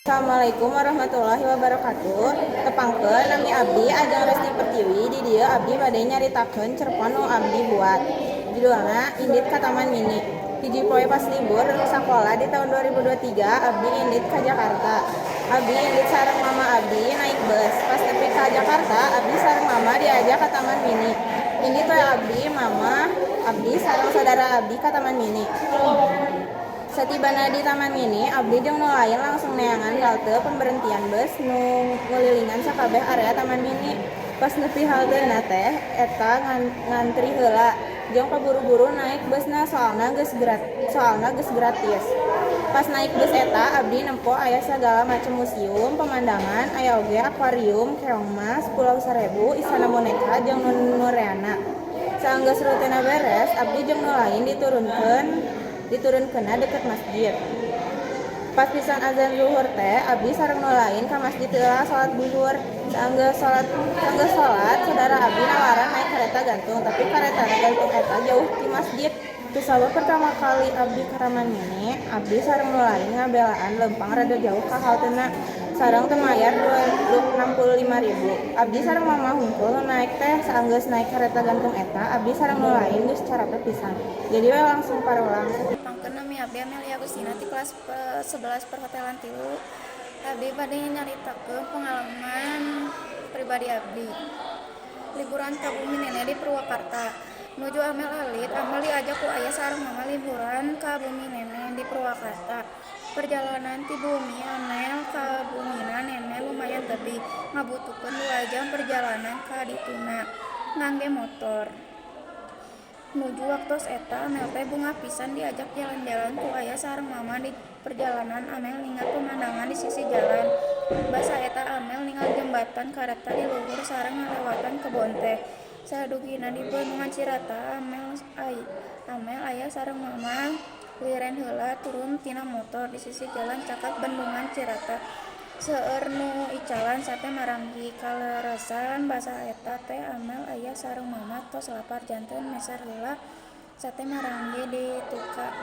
Assalamualaikum warahmatullahi wabarakatuh. Tepangkeun, nami abdi Ajeng Resti Pertiwi. Di dieu abdi bade nyaritakeun cerpon nu abdi buat. Judulna Indit ka Taman Mini. Hiji poe pas libur sakola di tahun 2023, abdi indit ka Jakarta. Abdi indit sareng mama abdi naik bus. Pas nepi ka Jakarta, abdi sareng mama diajak ka Taman Mini. Indit we abdi, mama abdi sareng saudara abdi ka Taman Mini. Satibana di Taman Mini, abdi jeung nu lain langsung neangan halte pemberhentian bus nu ngulilingan sakabeh area Taman Mini. Pas nepi haltena teh eta ngantri heula jeung paburu-buru naik busna soalna geus gratis. Pas naik bus eta abdi nempo aya sagala macem museum, pemandangan, aya oge akuarium, Keong Mas, Pulau Sarebu, Istana Boneka jeung nureana. Saenggeus rutena beres, abdi jeung nu lain diturunkeunna deket masjid. Pas pisan azan zuhur teh, abdi sareng nu lain ka masjid heula salat zuhur. Saenggeus salat, saudara abdi nawaran naik kareta gantung, tapi kareta gantung eta jauh ti masjid. Kusabab pertama kali abdi ka Taman Mini, abdi sareng nu lain ngabelaan leumpang rada jauh ka haltena sareng teu mayar 65.000. Abdi sareng mama hungkul nu naik teh. Saenggeus naik kareta gantung eta, abdi sareng nu lain geus carape pisan. Jadi we langsung parulang. Tepangkeun, nami abdi Amelia Agustina ti kelas 11 Perhotelan 3. Abdi bade nyaritakeun pengalaman pribadi abdi. Liburan ka bumi nenek di Purwakarta. Nuju Amel alit, Amel diajak ku ayah sareng mama liburan ka bumi nenek di Purwakarta. Perjalanan ti bumi Amel ka bumina nenek lumayan tebih, ngabutuhkeun 2 jam perjalanan ka dituna ngangge motor. Nuju waktos eta Amel teh bungah pisan diajak jalan-jalan ku ayah sareng mama. Di perjalanan Amel ningal pemandangan di sisi jalan. Basa eta Amel ningal jembatan kareta di luhur sareng ngalewatan kebon teh. Sadugina di Bendungan Cirata, Amel ayah sareng mama liren heula turun tina motor di sisi jalan caket Bendungan Cirata. Seueur nu icalan sate maranggi. Kaleresan basa eta teh Amel ayah sareng mama tos lapar, janten meser heula sate maranggi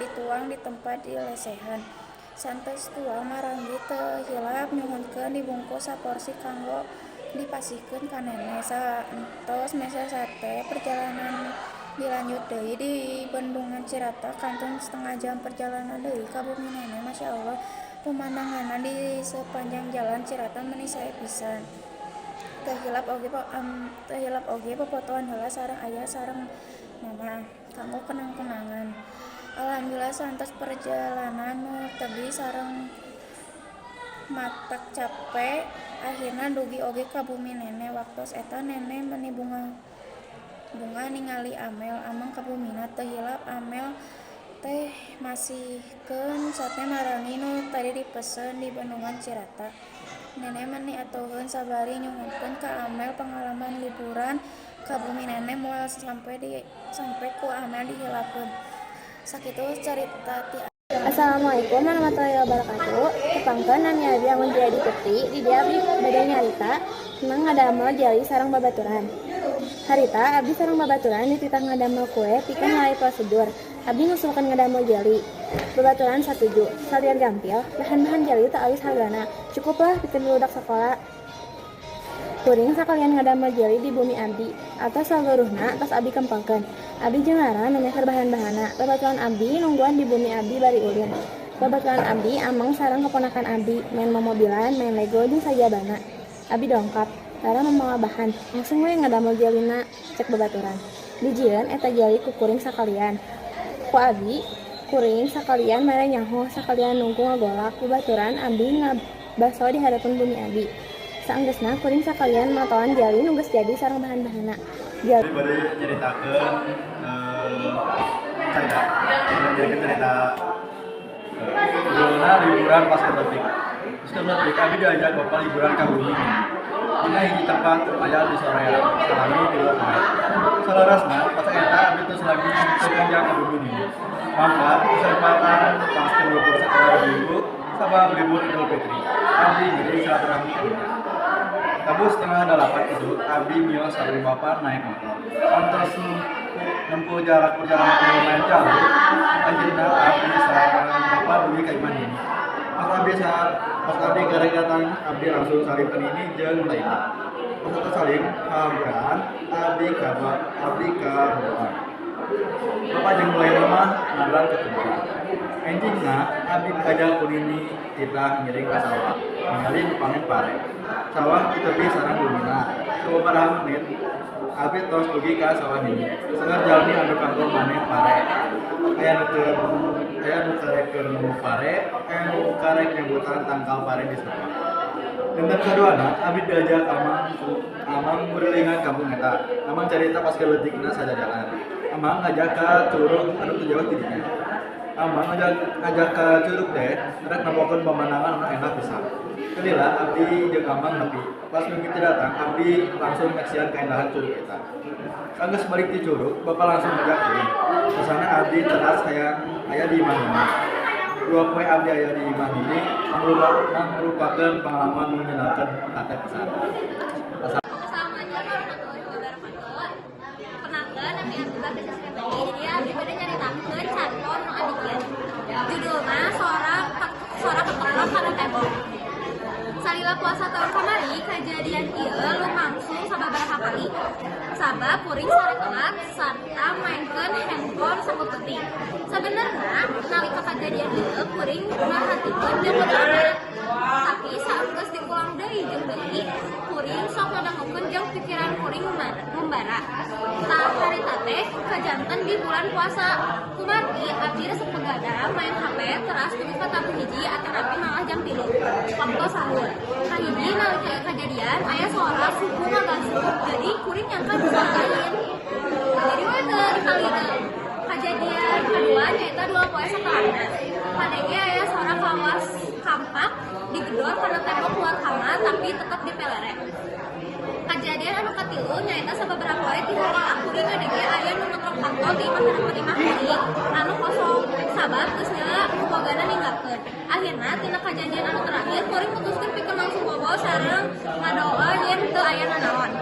dituang di tempat dilesehan. Saentos tuang maranggi, teu hilap nyuhunkeun dibungkus saporsi kanggo dipasihkeun ka nenek. Saentos meser sate, perjalanan dilanjut deui. Di Bendungan Cirata kantun setengah jam perjalanan deui ka bumi nenek. Masyaallah, pemandanganna di sepanjang jalan Cirata meuni sae pisan. Teu hilap oge popotoan heula sareng ayah sareng mama kanggo kenang-kenangan. Alhamdulillah, saentos perjalanan nu tebih sareng matak cape, akhirna dugi oge ka bumi nenek. Waktos eta nenek meuni bungah ningali Amel ameng ka bumina. Teu hilap Amel teh masihkeun sate maranggi nu tadi dipesen di Bendungan Cirata. Nenek meuni atoheun sabari nyuhunkeun ka Amel pangalaman liburan ka bumi nenek moal sampe ku Amel dihilapkeun. Sakitu carita ti. Assalamualaikum warahmatullahi wabarakatuh. Tepangkeun, nami abdi Anggun Jayadi Putri. Di dieu abdi bade nyarita tentang ngadamel jeli sareng babaturan. Harita abdi sareng babaturan dititah ngadamel kue pikeun nilai prosedur. Abdi ngusulkeun ngadamel jeli. Babaturan satuju. Salian gampil, bahan-bahan jeli teu alis hargana. Cukuplah pikeun budak sakola. Kuring sakalian ngadamel jeli di bumi abdi. Atos saluruhna tos abdi kempelkeun. Abdi jeung Lara nu meser bahan-bahanna. Babaturan abdi nungguan di bumi abdi bari ulin. Babaturan abdi ameng sareng keponakan abdi, main momobilan, main lego jeung sajabana. Abdi dongkap. Lara mamawa bahan. "Langsung we ngadamel jelina," cek babaturan. Dijieun eta jeli ku kuring sakalian. Ku abdi kuring sakalian mere nyaho sakalian nungku ngagolak. Babaturan abdi ngabaso di hareupeun bumi abdi. Saenggeusna kuring sakalian matoan jeli nu geus jadi sareng bahan-bahanna. Jeli Jadi bade nyaritakeun cerita. Nyaritakeun cerita judulna liburan pas leutik. Terus kan leutik abi diajak bapak liburan ka bumi. Dina hiji tempat aya di Sorea, salami 3 poe. Salarasna pas eta abi tos lagi teu kanjang ka bumi ini. Mangka kesempatan pas keur libur sekolah minggu sabab libur Idul Fitri. Abdi ngiring silaturahmi ka dinya. Tabuh 7.30 isuk, abdi mios sareng bapak naik motor. Kantos nempuh jarak perjalanan lumayan jauh, akhirna abdi sareng bapak dugi ka imah nini. Pas abdi garek datang, abdi langsung salim ka nini jeung nu lainna. Pas atos salim hahampuran, abdi kabogohan. Bapa jeung nu lainna mah nadran ketemuan. Enjingna abdi diajak ku nini titah ngiring ka sawah, ningali nu panen pare. Sawah di tepi sareng bumina. Sababaraha menit abdi tos dugi ka sawah nini. Seueur jalmi anu kanggo manen pare. Aya nu karek keur numbuk pare, aya nu karek nyebutan tangkal pare di sawah. Dinten kaduana abdi diajak amang ngurilingan kampung eta. Amang carita pas keur leutikna sajajalan. Amang ngajak ka curug anu teu jauh ti dinya. Amang ngajak ka curug teh rek nempokeun pemandangan anu endah pisan. Lila abdi jeung amang nepi. Pas mimiti datang, abdi langsung nyaksian kaendahan curug eta. Sanggeus balik ti curug, bapa langsung ngajak kuring. Rasana abdi teras hayang aya di imah nini. 2 poe abdi aya di imah nini mangrupakeun pangalaman nu nyenangkeun hate pisan. Assalamualaikum warahmatullahi wabarakatuh. Perkenalkan, nami abdi Bakti Sasmita. Jadi abdi bade nyaritakeun carita nu abdi. Judulna Sora Keteprok Kana Tembok. Salila puasa tahun kamari, kejadian ieu lumangsung sababaraha kali. Sabab kuring sare telat sarta maenkeun handphone sapeuting. Sabenerna nalika kajadian ieu kuring merhatikeun jeung bodo amat. Tapi saenggeus diulang deui jeung deui, kuring sok ngadangukeun jeung pikiran kuring membara. Tah harita teh kajanten di bulan puasa. Kumargi abdi resep begadang main HP teras dugi ka tabuh 1 atanapi malah jam 3 waktu sahur. Kahiji nalika ieu kajadian aya sora suku ngagasup, jadi kuring nyangka di suara lain. Jadi we teu dikalikeun. Kajadian kadua nyaeta 2 poe sakalana. Kadenge aya sora kawas kampak digedor kana tembok luar kamar tapi tetep dipelere. Kajadian anu katilu nyaeta sababaraha poe ti harita kuring ngadenge aya nu ngetrok panto di imah harapan imah kuring anu kosong sabab geus lila nu bogana ninggalkeun. Akhirna tina kajadian anu terakhir kuring mutuskeun pikeun langsung bobo sareng ngadoa yen teu aya nanaon.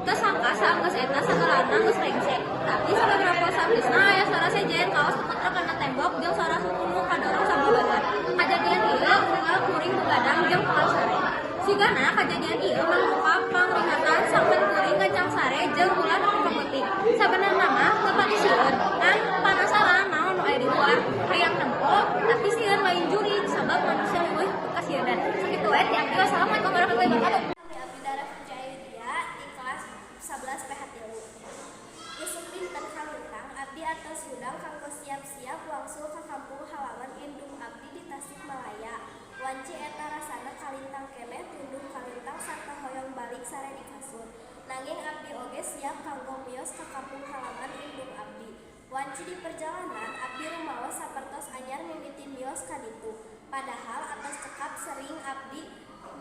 Teu sangka saenggeus eta sagalana geus rengse. Tapi sababaraha poe saenggeusna aya sora sejen kawas ketrok kana tembok jeung sora suku nu kadorong sababaraha. Kajadian ieu unggal kuring begadang jeung telat sare. Sigana kajadian ieu mangrupa pangringatan sampeun kuring gancang sare jeung ulah nepi ka peuting. Sabenerna mah teu pati sieun, ngan panasaran naon nu aya di luar. Hayang nempo tapi sieun lain jurig sabab manusia leuwih kasieunan. Sakitu we ti abdi, wassalamualaikum warahmatullahi wabarakatuh. Abdi Dara Jayudia di kelas 11 PH 3. Isuk dinten kalintang abdi atos hudang kanggo siap-siap wangsul ka kampung halaman indung abdi di Tasikmalaya. Wanci eta rasana kalintang keneh tunduh kalintang sarta hoyong balik sare di kasur. Nanging abdi oge siap kanggo miyos ka kampung halaman indung abdi. Wanci di perjalanan abdi rumaos sapertos anyar mimiti miyos ka ditu. Padahal atos cekap sering abdi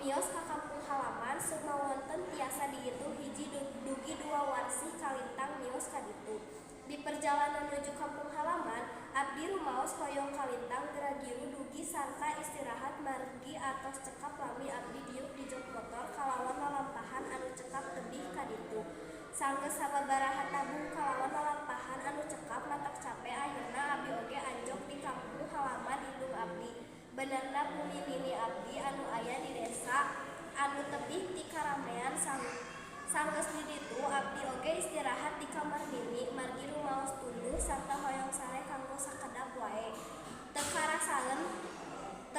miyos ka kampung halaman sumawonten tiasa dihitung 1 dugi 2 warsih kalintang miyos ka ditu. Di perjalanan nuju kampung halaman, abdi rumaos hoyong kalintang geragiru dugi sarta istirahat margi atos cekap lami abdi diuk di jok motor kalawan lalampahan anu cekap tebih ka ditu. Sanggeus sababaraha tabuh kalawan lalampahan anu cekap matak cape akhirna abdi oge anjog di kampung halaman indung abdi. Benerna bumi nini abdi anu aya di desa anu tebih ti karamean sanggeus di ditu abdi oge istirahat di kamar nini margi rumaos tunduh sarta hoyong sare kanggo sakedap wae. Teu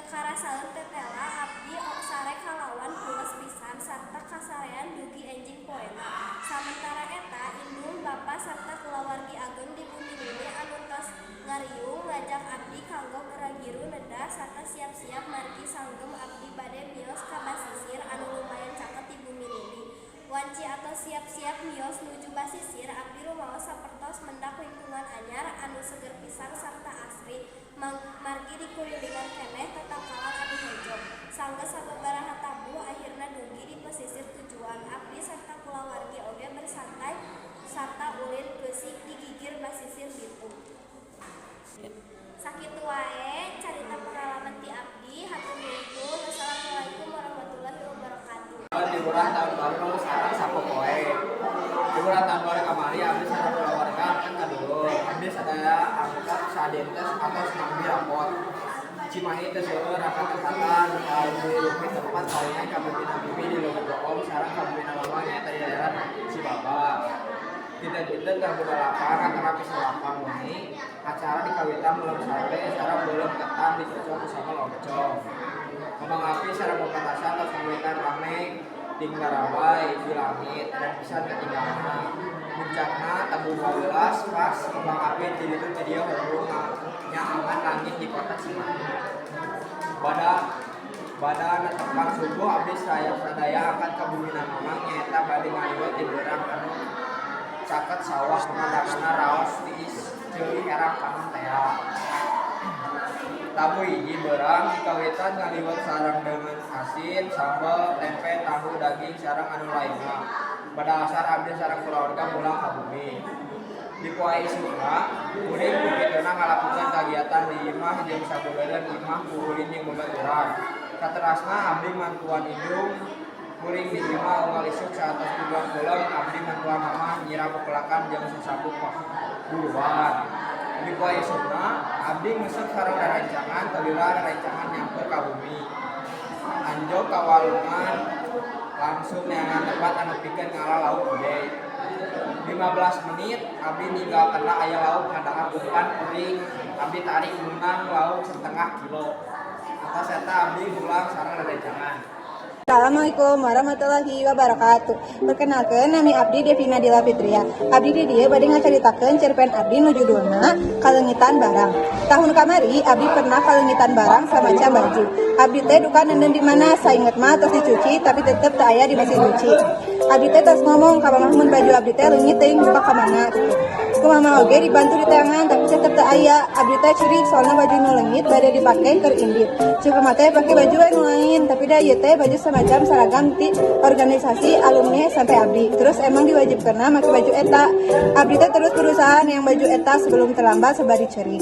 karasaeun tetela abdi sare kalawan pules pisan sarta kasarean dugi enjing poena. Samentara eta indung bapa sarta kulawargi ageng di bumi nini anu tos ngariung ngajak abdi kanggo geragiru nedah sarta siap-siap margi sanggem abdi bade miyos ka basisir anu lumayan caket di bumi nini. Wanci atos siap-siap miyos nuju basisir abdi rumaos sapertos mendak lingkungan anyar anu seger pisan sarta asri margi dikulilingan keneh tatangkalan anu hejo. Sanggeus sababaraha tabuh akhirna dugi di pesisir tujuan abdi sarta kulawargi oge bersantai sarta ulin keusik di gigir basisir Bitung. Sakitu wae carita pengalaman ti abdi, hatur nuhun. Wassalamualaikum warahmatullahi wabarakatuh. Liburan tahun baru sareng sapopoe. Liburan tahun baru kamari abdi sareng kulawarga kan ka dulur. Abdi sadaya angkat sadentes atos ngambil rapot. Cimahi teu seueur raka-tempatan anu tempat palingan ka bumina bibi di Leuweung Goong sareng ka bumina mamang nyaeta di daerah Cibabag. Dinten-dinten tabuh 8 atanapi 9 wengi, acara dikawitan meuleum sate sareng beuleum ketan dicocol ku sambel oncom. Kembang api sareng bom petasan tos ngawitan rame tinggarabay di langit edan pisan katinggalna. Puncakna tabuh 12 pas kembang api ti ditu ti dieu hohong nyaangan langit di kota Cimahi. Bada netepang subuh abdi sadaya angkat ka bumina mamang nyaeta bade ngaliwet di beurang anu caket sawah pemandanganna raos tiis ceuli herang panon tea. Tabuh 1 beurang dikawitan ngaliwet sareng deungeun asin, sambel, tempe, tahu, daging sareng anu lainna. Bada asar abdi sareng kulawarga mulang ka bumi. Di poe isukna, kuring kukituna ngalakukeun kagiatan di imah jeung sabeuleureuh imah ku ulin jeung babaturan. Saterasna abdi mantuan indung kuring di imah unggal isuk saatos puguhan kulem abdi mantuan mamah nyiram pepelakan jeung sasapu buluan. Di poe isukna, abdi nguseup sareng rerencangan teu lila rerencangan nyamper ka bumi. Anjog ka walungan langsung neangan tempat anu pikeun ngala lauk gede. 15 menit abdi ninggal tenda aya lauk ngadahar umpan kuring abdi tarik meunang lauk setengah kilo. Atos eta abdi mulang sareng rerencangan. Assalamualaikum warahmatullahi wabarakatuh. Perkenalkan, nami abdi Devina Dila Fitria. Abdi di dieu bade ngacaritakeun cerpen abdi nu judulna Kaleungitan Barang. Tahun kamari abdi pernah kaleungitan barang samacam baju. Abdi teh duka neundeun di mana, sainget mah tos dicuci tapi tetep teu aya di mesin cuci. Abdi teh tos ngomong ka mamah mun baju abdi teh leungit teuing duka ka mana gitu. Ku mama oge dibantu diteangan tapi tetep teu aya. Abdi teh ceurik soalna baju nu leungit bade dipake keur indit. Ceuk mama teh pake baju we nu lain, tapi da ieu teh baju semacam seragam ti organisasi alumni SMP abdi. Terus emang diwajibkeunna make baju eta. Abdi teh terus berusaha neang baju eta sebelum terlambat sabari ceurik.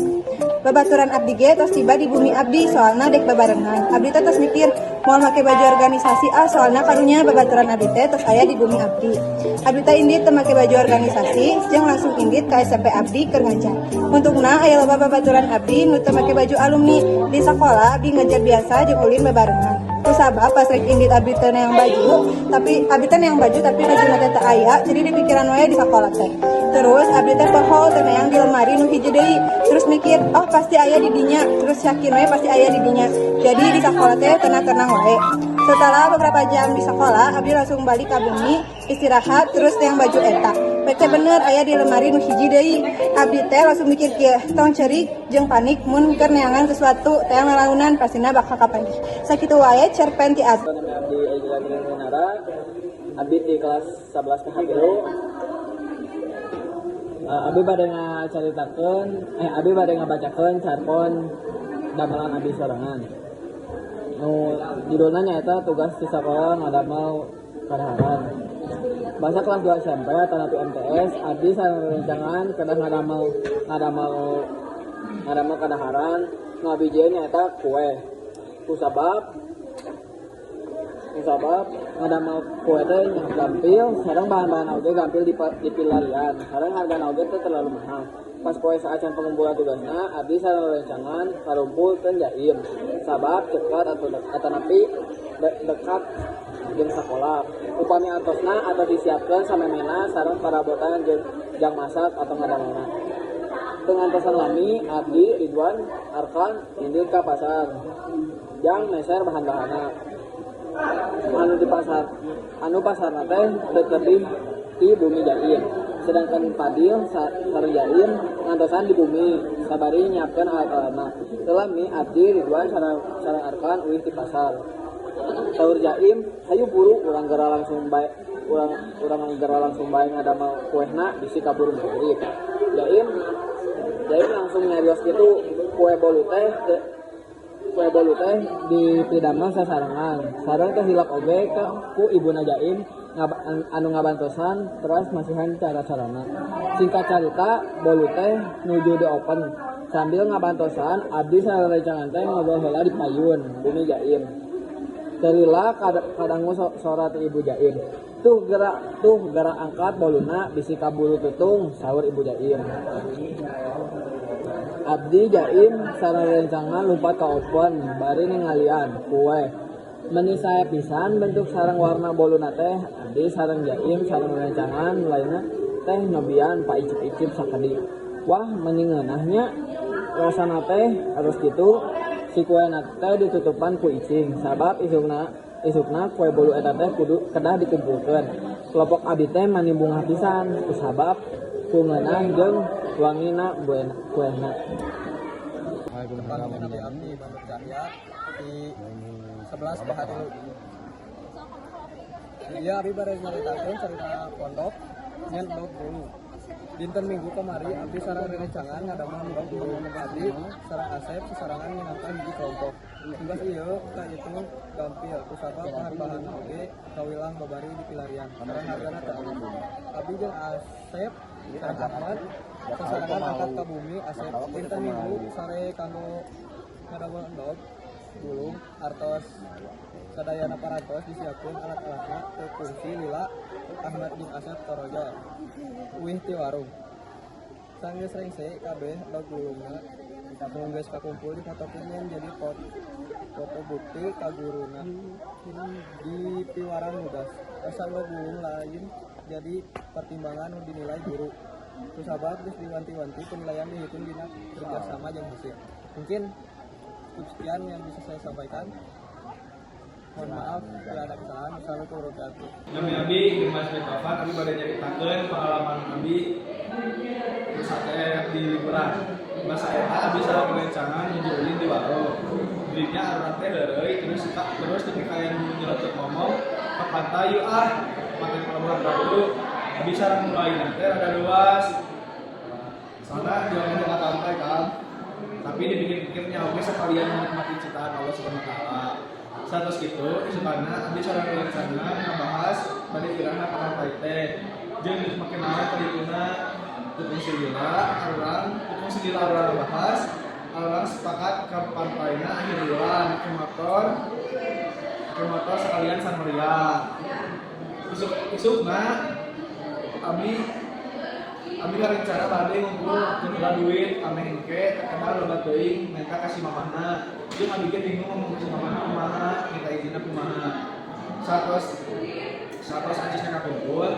Babaturan abdi ge tos tiba di bumi abdi soalna dek babarengan. Abdi teh tos mikir moal make baju organisasi ah soalna karunya babaturan abdi teh tos aya di bumi abdi. Abdi teh indit teu make baju organisasi jeung langsung indit ka SMP abdi keur ngajar. Untungna aya loba babaturan abdi nu teu make baju alumni. Di sakola abdi ngajar biasa jeung ulin babarengan. Kusabab pas rek indit abdi teu neang baju, tapi abdi teh neang baju tapi bajuna teh teu aya, jadi di pikiran wae di sakola teh. Terus abdi teh poho teu neang di lemari nu hiji deui. Terus mikir, oh pasti aya di dinya. Terus yakin wae pasti aya di dinya. Jadi di sakola teh tenang-tenang wae. Setelah beberapa jam di sekolah, abdi langsung balik ka bumi, istirahat, terus neang baju eta. Pek teh bener aya di lemari nu hiji deui. Abdi teh langsung mikir kieu, tong ceurik jeung panik mun keur neangan sesuatu teh lalaunan pastina bakal kapanggih. Sakitu wae cerpen ti abdi. Nami abdi Ejra Nara, abdi di kelas 11 PH 3. Abdi bade ngacaritakeun, abdi bade ngabacakeun carpon damelan abdi sorangan. Nu judulna nyaeta tugas di sakola ngadamel kadaharan. Basa kelas 2 SMP atanapi MTS, abdi sarencangan kedah ngadamel kadaharan nu abdi jieun nyaeta kue. Kusabab ngadamel kue teh gampil, sareng bahan-bahan oge gampil dipilarian, sareng hargana oge teu terlalu mahal. Pas poe saacan pengumpulan tugasna, abdi sareng rerencangan karumpul teu jaim. Sabab cekat atau atanapi dekat jeung sakola. Upami antosna atau disiapkeun samemehna sareng parabotan jeung jang masak atau ngadamelna. Teu ngantosan lami, abdi Ridwan Arkan indit ka pasar jang meser bahan-bahanna. Anu di pasar, anu pasarna teh teu tebih ti bumi Jaim. Sedangkan Fadil sareng Jaim ngantosan di bumi sabari nyiapkeun alat-alatna. Teu lami abdi Ridwan sareng Arkan uih ti pasar. Saur Jaim, hayu buru urang gera langsung bae urang gera langsung bae ngadamel kuehna bisi kaburu magrib. Jaim langsung nyarios kitu kue bolu teh dipidamel sasarengan. Sareng teh hilap oge ka ku ibuna Jaim anu ngabantosan teras masihan cara-carana. Singkat carita, bolu teh nuju di oven. Sambil ngabantosan, abdi sarerencangan teh ngobrol heula di payun bumi Jaim. Teu lila kadangu sora ti ibu Jaim. Tuh gerak angkat boluna bisi kaburu tutung, saur ibu Jaim. Abdi, Jaim sareng rerencangan lumpat ka oven bari ningalian kue. Meni sae pisan bentuk sareng warna boluna teh. Abdi sareng Jaim sareng rerencangan lainna teh nyobian paicip-icip sakedik. Wah, meni ngeunah nya rasana teh. Harus kitu si kuena teh ditutupan ku icing sabab isukna isukna kue bolu eta teh kudu kedah dikumpulkeun. Kelompok abdi teh mani bungah pisan kusabab ku ngeunah jeung wangina kuena. Tepangkeun, nami abdi Bandung Cahya di 11 PH 3. Iya, abdi bade nyaritakeun cerita pondok nyen endog bulu. Dinten Minggu kamari abdi sareng rerencangan ngadamel endog bulu. Abdi sareng Asep sasarengan minangka hiji kelompok. Tugas ieu kahitung gampil kusabab bahan-bahanna oge kawilang babari dipilarian sareng hargana teu alus. Abdi jeung Asep sareng Ahmad sasarengan angkat ka bumi Asep dinten Minggu sare kanggo ngadamel endog gulung. Artos sadayana parantos disiapkeun, alat-alatna teu kungsi lila Ahmad jeung Asep torojol uih ti warung. Sanggeus rengse kabeh endog gulungna nu geus kakumpul difotokeun yen jadi foto bukti ka guruna dipiwarang nugas. Rasa endog gulung lain jadi pertimbangan nu dinilai guru kusabab geus diwanti-wanti penilaian dihitung dina kerjasama jeung hasil. Mungkin cukup sekian yang bisa saya sampaikan, mohon maaf bila ada kesalahan. Wassalamualaikum warahmatullahi wabarakatuh. Nami abi Dimas Metavan, abi bade nyaritakeun pengalaman abi sate di liburan. Masa eta abi sareng rerencangan nuju ulin di warung. Dirinya arurang teh heureuy terus terus nepi ka aya nu nyeletuk ngomong, "Ka pantai yuk ah, pantai Pelabuhan Ratu." Abi sareng nu lainna teh rada luas. Soalna jauh ka pantai kan. Tapi dipikir-pikir nya oge sekalian menikmati ciptaan Allah Subhanahu wa taala. Satos kitu, isukana abdi sareng rerencangan ngabahas bade iraha ka pantai teh. Jeung geus make naon ka dituna, teu kungsi lila arurang, teu kungsi lila arurang ngabahas, arurang sepakat ka pantayna akhir bulan make motor sekalian sanuriang. Isuk isukna abdi abdi ngarencana bade ngumpul heula duit ameh engke terkenal loba teuing menta ka si mamahna. Jeung abdi ge bingung ngomong ka si mamahna kumaha, minta izinna kumaha. Satos satos acisna kakumpul,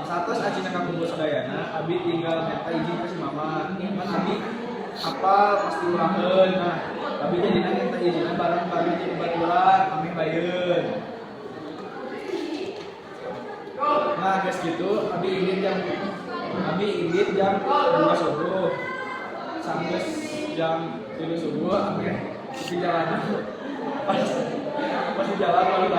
satos acisna kakumpul sadayana, abi tinggal minta izin ke si mama. Kan abi apa pasti uraheun. Nah, abi jadina minta izinna bareng-bareng jeung baturan ameh bayeun. Nah, guys, gitu, abi indit jam 2 subuh. Sampai jam 3 subuh abi di jalanan. Pas pas di jalan baru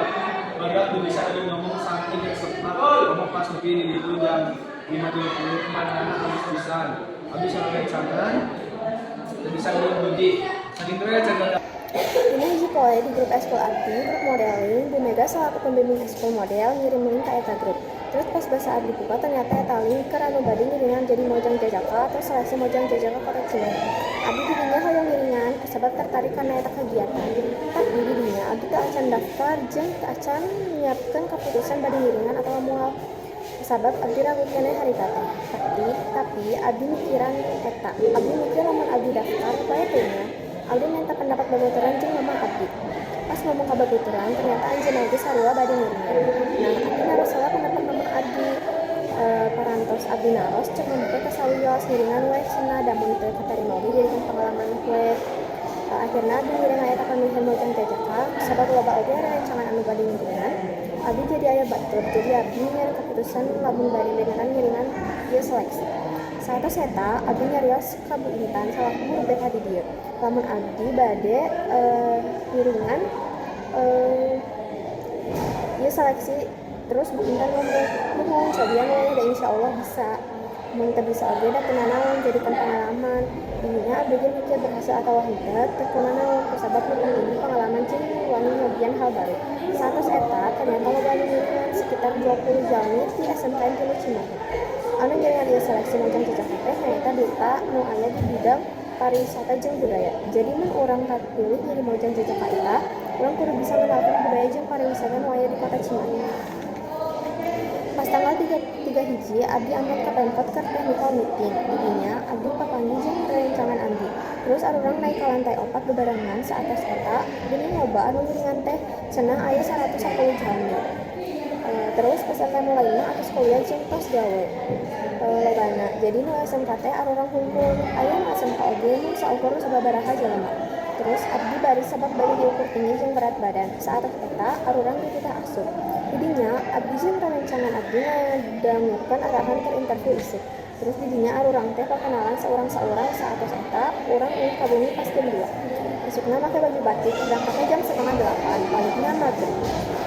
baru tuh bisa ada ngomong saking resepna ngomong pas nepi di ditu jam 5.30 kemana habis pisan. Habis sama rencangan bisa budi saking keren cerita. Dina hiji poe di grup eskul abdi, grup modeling, Bu Mega selaku pembimbing eskul model ngirim link ka eta grup. Terus pas basa abdi buka, ternyata eta link keur anu bade ngiringan jadi mojang jajaka atau seleksi mojang jajaka Kota Cimahi. Abdi didinya hoyong ngiringan kusabab tertarik kana eta kegiatan. Tapi didinya abdi teu acan daftar jeung teu acan nyiapkeun keputusan bade ngiringan atawa moal. Sabab abdi ragu keneh harita teh. Tapi abdi mikiran eta. Abdi mikir lamun abdi daftar bae teu nya. Abdi minta pendapat babaturan jeung mamang abdi. Pas ngomong ka babaturan, ternyata anjeunna oge sarua bade ngiringan. Nah, abdi naros heula pendapat mamang abdi. Parantos abdi naros, cek mamang teh tos sawios, ngiringan we cenah, da mun teu katarima oge jadikeun pengalaman we. Akhirna abdi ngiringan eta pamilihan mojang jajaka sabab loba oge rerencangan anu bade ngiringan. Abdi jadi aya batur, jadi abdi nyieun keputusan lamun bade beneran ngiringan ieu seleksi. Saatos eta, abdi nyarios ka Bu Intan salaku guru BK di dieu lamun abdi bade ngiringan ieu seleksi. Terus Bu Intan ngomong, "Muhun, cobian we, da insyaallah bisa. Mun teu bisa oge da teu nanaon, jadikeun pengalaman." Didinya abdi ge mikir berhasil atawa henteu teu kunanaon kusabab nu penting pengalaman jeung wani nyobian hal baru. Saatos eta ternyata loba anu ngiringan, sekitar 20 jalmi ti SMKN 3 Cimahi. Anu ngiringan ieu seleksi mojang jajaka teh nyaeta duta nu aya di bidang pariwisata jeung budaya. Jadi mun urang kapilih jadi mojang jajaka eta, urang kudu bisa ngenalkeun budaya jeung pariwisata nu aya di Kota Cimahi. Pas tanggal 3 3 hiji abdi angkat ka Pemkot keur technical meeting. Di dinya abdi papanggih jeung rerencangan abdi. Terus arurang naik ka lantai 4 bebarengan saatos eta, geuning loba anu ngiringan teh, cenah aya 110 jalmi. Terus peserta nu lainna atos kuliah jeung tos gawe. Lobana. Jadi nu SMK teh arurang hungkul, aya nu SMK oge mung saukur sababaraha jalma. Terus abdi baris sabab bade diukur tinggi jeung berat badan. Saatos eta arurang dititah asup. Didinya abdi jeung rerencangan abdi ngadangukeun arahan keur interview isuk. Terus didinya arurang teh pakenalan saurang-saurang, saatos eta urang uih ka bumi pas jam 2. Isukna make baju batik, berangkatna jam 7.30, balikna magrib.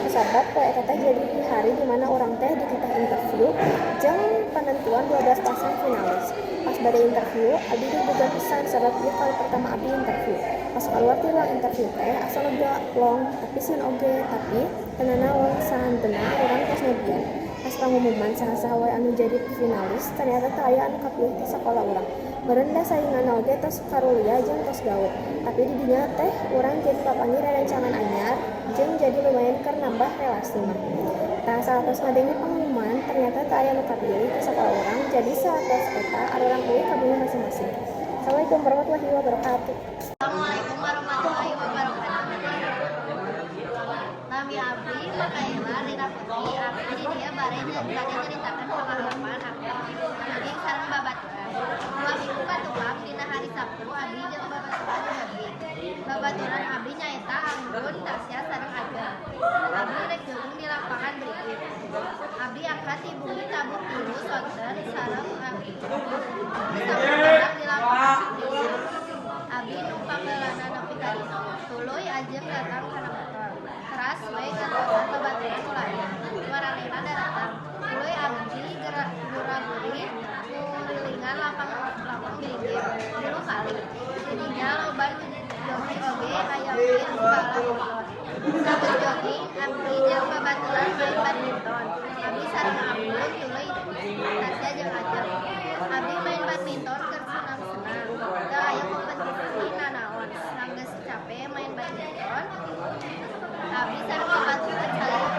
Kusabab poe eta teh jadi hari dimana urang teh dititah interview jeung penentuan 12 pasang finalis. Pas bade interview, abdi deg-degan pisan sabab ieu kali pertama abdi interview. Pas keluar ti ruang interview teh asa lega plong, tapi sieun oge, tapi teu nanaon, sahanteuna urang tos nyobian. Pas pangumuman saha-saha wae anu jadi finalis, ternyata teu aya anu kapilih ti sakola urang. Meureun da sainganna oge tos karuliah jeung tos gawe. Tapi di dinya teh urang jadi papanggih rerencangan anyar jeung jadi lumayan keur nambah relasi mah. Tah, saatos ngadenge pangumuman ternyata teu aya nu kapilih ti sakola urang, jadi saatos eta arurang uih ka bumi masing-masing. Assalamualaikum warahmatullahi wabarakatuh. Assalamualaikum warahmatullahi wabarakatuh. Nami abdi Makaela Rina Putri. Abdi di dieu bade bade nyaritakeun pengalaman abdi jogging sareng babaturan. 2 minggu katukang dina hari Sabtu abdi jeung babaturan jogging. Babaturan abdi nyaeta Anggun, Tasya sareng Ageng. Abdi rek jogging di lapangan Brigif. Abdi angkat ti bumi tabuh 3 sonten sareng Anggun geus di lapangan Brigif. Abdi numpang heulana nepi ka ditu. Tuluy Ajeng datang kana motor. Teras we ngantosan babaturan nu lain. Maranehna daratang. Tuluy abdi gura-guri ngurilingan lapang lapang Brigif 3 kali. Didinya loba nu jogging oge, aya oge nu balap motor. Sabeus jogging, abdi jeung babaturan main badminton. Abdi sareng Anggun, tuluy Tasya jeung Ajeng. Abdi main badminton keur senang-senang. Teu aya kompetisi nanaon. Sanggeus cape main badminton, abdi sareng babaturan salila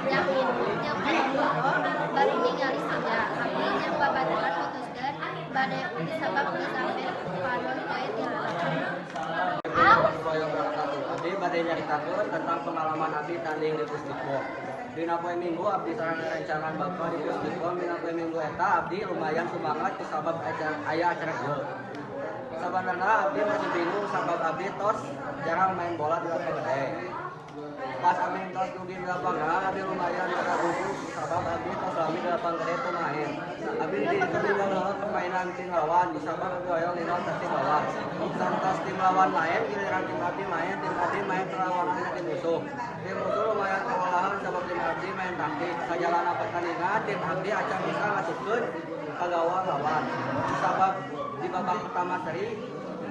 nginum jeung foto-foto bari ningali senja. Abdi jeung babaturan mutuskeun bade uih sabab geus ameh panon poe ti lalapan. Warahmatullahi wabarakatuh. Abdi bade nyaritakeun tentang pengalaman abdi tanding di Pusdikbom. Dina poe Minggu abdi sareng rerencangan Bapak di Pusdikbom. Dina poe Minggu eta abdi lumayan semangat kusabab acara aya acara ieu. Sabanarna abdi masih bingung sabab abdi tos jarang main bola di lapangan gede. Pas abdi tos dugi di lapangan, abdi lumayan rada gugup sabab abdi tos lami di lapangan gede teu main. Abdi di ditu ningal heula permainan tim lawan, sabab abdi hoyong ningal tim lawan. Saentos tim lawan main, giliran tim abdi main, tim abdi main perlawanan tim musuh. Tim musuh lumayan kewalahan sabab tim abdi main taktik. Sajalana pertandingan, tim abdi acan bisa ngasupkeun ka gawang lawan. Sabab di babak pertama seri,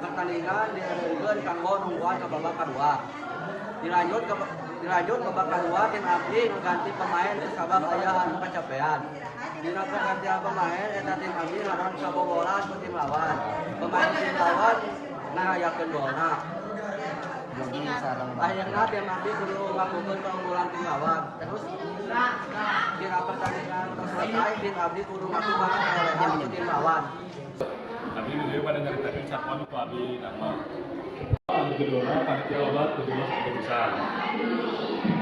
pertandingan dieureunkeun kanggo nungguan ka babak kadua. Dilanjut babak kedua, tim abdi ngeganti pemain sabab aya anu kacapean. Dina pergantian pemain eta tim abdi ngaron kabobolan ku tim lawan. Pemain tim lawan ngayakeun golna. Akhirna tim abdi kudu ngakukeun keunggulan tim lawan. Terus dina pertandingan tos selesai, tim abdi kudu ngaku kaelehan ku tim lawan. Abdi di dieu bade nyaritakeun carpon ku abdi damel. Anu judulna Panitia Lomba 17 Agustusan.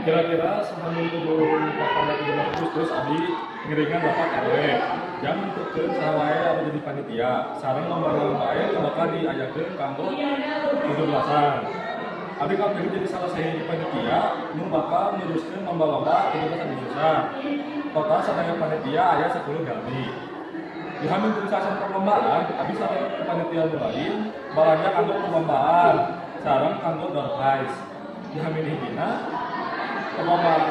Kira-kira sahamin tujuh tanggal 17 Agustus abdi ngiringan Bapak RW jang nentukeun saha wae anu jadi panitia sareng lomba naon wae nu bakal diayakeun kanggo 17-an. Abdi kapilih jadi salah sahiji panitia nu bakal neruskeun lomba-lomba 17 Agustusan. Total sadaya panitia aya 10 jalmi. Di hamin tujuh perlombaan, abdi sareng panitia nu lain balanja kanggo perlombaan sareng kanggo door prize. Di hamin hijina perlombaan,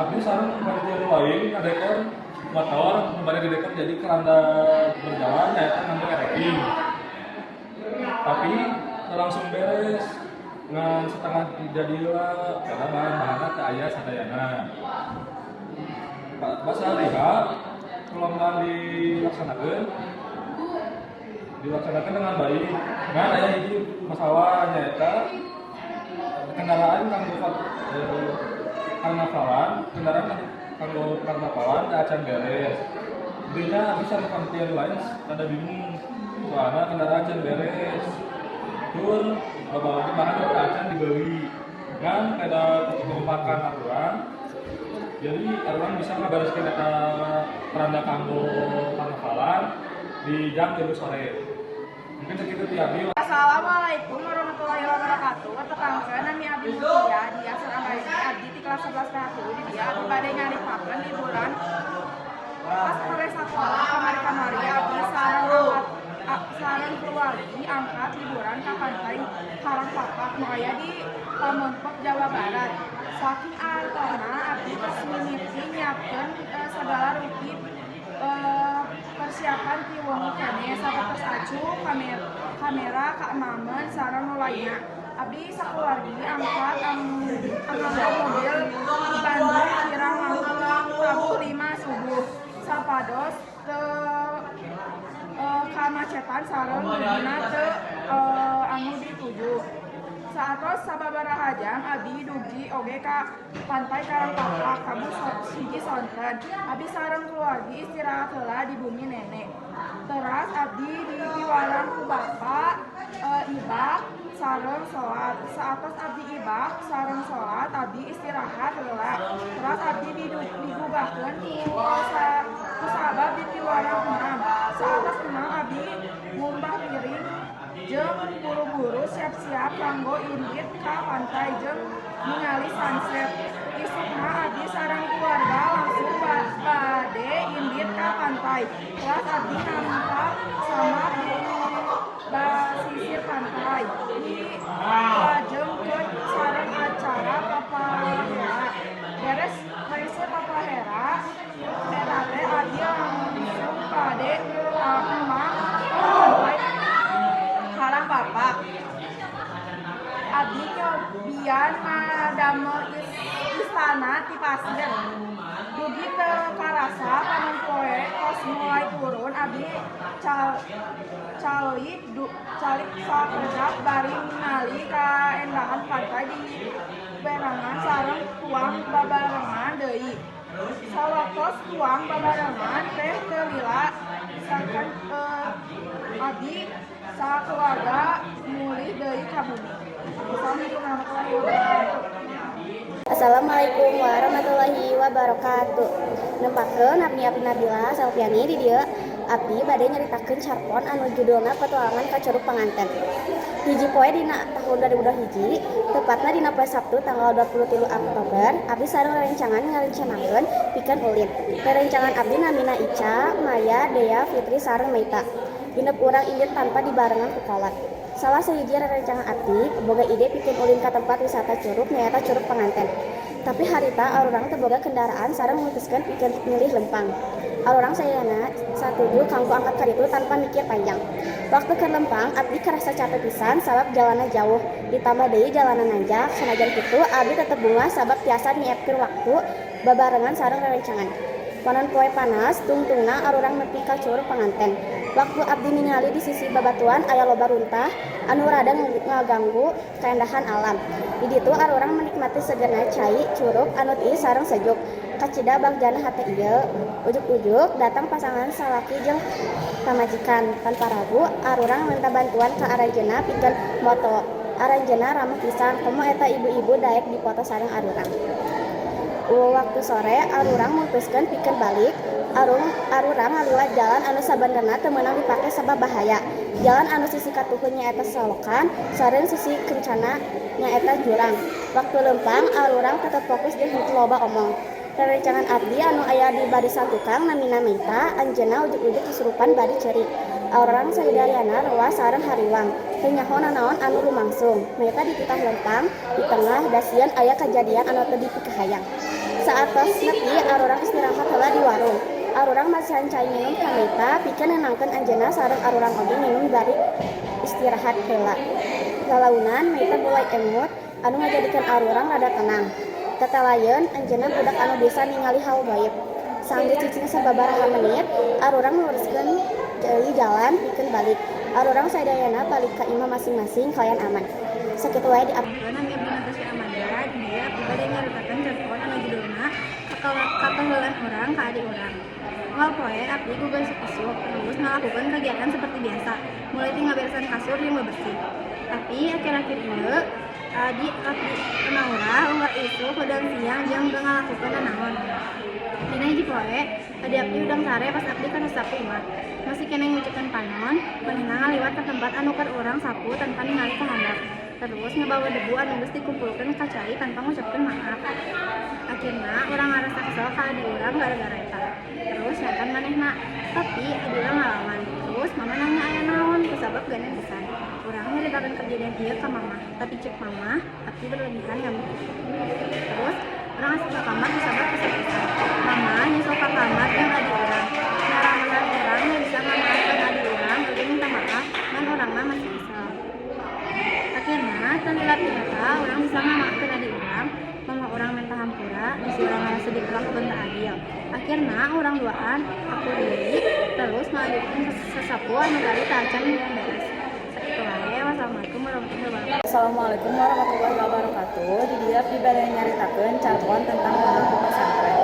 abdi sareng panitia nu lain ngadekor motor nu bade didekor jadi keranda berjalan, nyaeta nganggo ereking. Tapi teu langsung beres, ngan setengah jadi lah karena bahan-bahanna teu aya sadayana. Pas hari H perlombaan dilaksanakan dengan baik. Ngan aya hiji masalah, nyaeta kendaraan kanggo karnavalan, kendaraan kanggo karnavalan teu acan beres. Intinya bisa panitia lain rada bingung. Soalna kendaraan can beres. Tur loba oge bahan teu acan dibeli. Ngan kada kekompakan arurang, jadi arurang bisa ngabereskeun eta keranda kanggo karnavalan di jam 3 sore. Mungkin segitu ti abdi. Assalamualaikum warahmatullahi wabarakatuh. Tepangkeun, nami abdi Mutia, dia sareng abdi di kelas 11 PH di dieu abdi bade nyaritakeun liburan pas pare sakola kamari-kamari. Abdi sareng angkat sareng keluargi angkat liburan ka Pantai Karang Papak nu aya di Pameungpeuk, Jawa Barat. Saking artona, abdi tos mimiti nyiapkeun sagala rupi persiapan ti wengi keneh, sapertos acu, kamera, kaemameun, sareng nu lainna. Abdi sakeluargi angkat nganggo mobil di Bandung kirang langkung tabuh 5 subuh sapados teu kamacetan sareng dugina teu anu dituju. Saatos sababaraha jam abdi dugi oge ka Pantai Karang Papak tabuh 1 sonten. Abdi sareng keluargi istirahat heula di Bumi Nene. Teras abdi dipiwarang ku bapa ibak sareng salat. Saatos abdi ibak sareng salat, abdi istirahat heula. Teras abdi digugahkeun ku sabab dipiwarang emam. Saatos emam, abdi ngumbah piring jeung buru-buru siap-siap kanggo indit ka pantai jeung ningali sunset. Isukna abdi sareng keluarga langsung bade indit ka pantai. Teras abdi nampak samak di basisir pantai, dilajengkeun sareng acara papahera. Beres hasil papahera eta teh, abdi langsung bade emam ka Pantai Karang Papak. Abdi nyobian ngadamel istana ti pasir. Dugi teu karasa panon poe tos mulai turun. Abdi calik sakedap bari ningali kaendahan pantai dibarengan sareng tuang babarengan deui. Sawaktos tuang babarengan teh teu lila saken abdi sakeluarga mulih deui ka bumi. Wassalamualaikum warahmatullahi wabarakatuh. Assalamualaikum warahmatullahi wabarakatuh. Nempatkeun, abdi Abdi Nabila Selviani. Di dieu abdi bade nyaritakeun carpon anu judulna Petualangan ka Curug Panganten. Hiji poe dina tahun 2021, tepatna dina poe Sabtu tanggal 23 Oktober, abdi sareng rerencangan ngarencanakeun pikeun ulin. Rerencangan abdi namina Ica, Maya, Dea, Fitri sareng Meita. Genep urang indit tanpa dibarengan ku kolot. Salah sahiji rerencangan abdi boga ide pikeun ulin ka tempat wisata curug, nyaeta Curug Panganten. Tapi harita arurang teu boga kendaraan sareng mutuskeun pikeun milih lempang. Arurang sadayana satuju kanggo angkat ka ditu tanpa mikir panjang. Waktu keur lempang, abdi karasa capek pisan sabab jalanna jauh, ditambah deui jalanna nanjak. Sanajan kitu, abdi tetep bungah sabab tiasa nyiepkeun waktu babarengan sareng rerencangan. Panon poe panas, tungtungna arurang nepi ka Curug Panganten. Waktu abdi ningali di sisi babatuan aya loba runtah anu rada ngaganggu kaendahan alam. Di ditu arurang menikmati segerna cai curug anu tiis sareng sejuk. Kacida bagjana hate ieu, ujug-ujug datang pasangan salaki jeung pamajikan. Tanpa ragu, arurang minta bantuan ka aranjeunna pikeun moto. Aranjeunna ramah pisan, komo eta ibu-ibu daek dipoto sareng arurang. Waktu sore, arurang mutuskeun pikeun balik. Arurang ngaliwat jalan anu sabenerna teu meunang dipake sabab bahaya. Jalan anu sisi katuhu nyaeta solokan sareng sisi kencana nyaeta jurang. Waktu lempang, arurang tetep fokus jeung henteu loba omong. Rerencangan abdi anu aya di barisan tukang namina Meita, anjeunna ujug-ujug kasurupan bari ceurik. Arurang sadayana reuas sareng hariwang, teu nyaho nanaon anu lumangsung. Meita dititah lempang di tengah da sieun aya kajadian anu teu dipikahayang. Saatos nepi, arurang istirahat heula di warung. Arurang masihan cai nginum ka Meita pikeun nenangkeun anjeunna sareng arurang oge nginum bari istirahat heula. Lalaunan, Meita mulai emut anu ngajadikeun arurang rada tenang. Tetelayeun anjeunna budak anu bisa ningali hal gaib. Sanggeus cicing sababaraha menit, arurang neruskeun deui jalan pikeun balik. Arurang sadayana balik ka imah masing-masing kalayan aman. Sakitu wae di abdi. Nami abdi Natasha Amanda. Di dieu abdi bade nyaritakeun carpon anu judulna Obrolan urang ka adi urang. Unggal poe abdi gugah isuk-isuk terus ngalakukeun kegiatan seperti biasa, mulai ti ngaberesan kasur jeung bebersih. Tapi akhir-akhir ieu adi abdi maurah unggal isuk, hudang siang, jeung teu ngalakukeun nanaon. Dina hiji poe, adi abdi hudang sare pas abdi keur sapu imah. Masih keneh ngucekkeun panon, manehna ngaliwat ka tempat anu keur urang sapu tanpa ningali ka handap. Terus ngabawa debu anu geus dikumpulkeun ka cai tanpa ngucapkeun maaf. Akhirna urang ngarasa kesel ka adi urang gara-gara eta. Terus nyakan manehna, tapi adi urang ngalawan. Terus mama nanya aya naon, kusabab gandeng pisan. Urang nyaritakeun kejadian ieu ka mama, tapi cek mama, abdi berlebihan ngambek kitu. Terus urang asup ka kamar kusabab kesel pisan. Mama nyusul ka kamar jeung adi urang. Naramahan urang nu bisa ngamaafkeun adi urang oge minta maaf, ngan urang mah masih kesel. Akhirna teu lila ti eta urang bisa ngamaafkeun adi urang, mama urang menta hampura, bisi urang ngarasa diperlakukeun teu adil. Akhirna urang duaan akur deui, terus ngalanjutkeun sasapu anu tadi teu acan beres. Sakitu wae, wassalamualaikum warahmatullahi wabarakatuh. Assalamualaikum warahmatullahi wabarakatuh. Di dieu abdi bade nyaritakeun carpon tentang mondok di pesantren.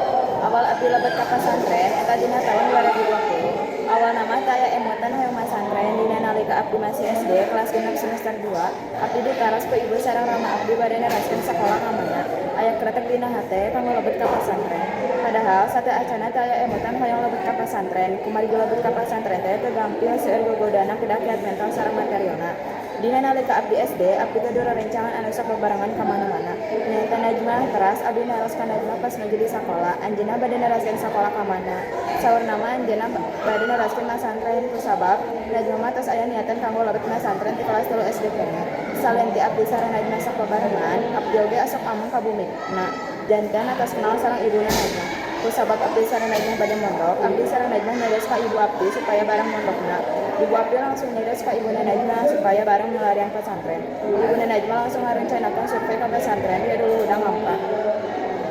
Awal abdi lebet ka pesantren eta dina tahun 2020. Awalna mah teu aya emutan hoyong masantren. Dina nalika abdi masih SD kelas 6 semester 2, abdi ditaros ku ibu sareng rama abdi bade neraskeun sakola ka mana. Aya kretek dina hate kanggo lebet ka pesantren. Padahal sateuacanna teu aya emutan hoyong lebet ka pesantren. Kumargi lebet ka pesantren teh teu gampil, seueur gogodana, kedah kiat mental sareng materialna. Dina nalika abdi SD, abdi gaduh rerencangan anu sok bebarengan ka mana-mana. Nyaeta Najmah. Teras abdi naros ka Najmah pas nuju di sakola, "Anjeunna bade neraskeun sakola ka mana?" Saurna mah anjeunna bade neraskeun masantren, kusabab Najmah mah tos aya niatan kanggo lebet masantren ti kelas 3 SD keneh. Salain ti abdi sareng Najmah sok bebarengan, abdi oge osok ameng ka bumina. Janten atos kenal sareng ibuna Najmah. Kusabab abdi sareng Najmah bade mondok, abdi sareng Najmah nyarios ka ibu abdi supaya bareng mondokna. Ibu abdi langsung nyarios ka ibuna Najmah supaya bareng milarian pesantren. Ibuna Najmah langsung ngarencanakeun survei ka pesantren di dulu hudang ngampa.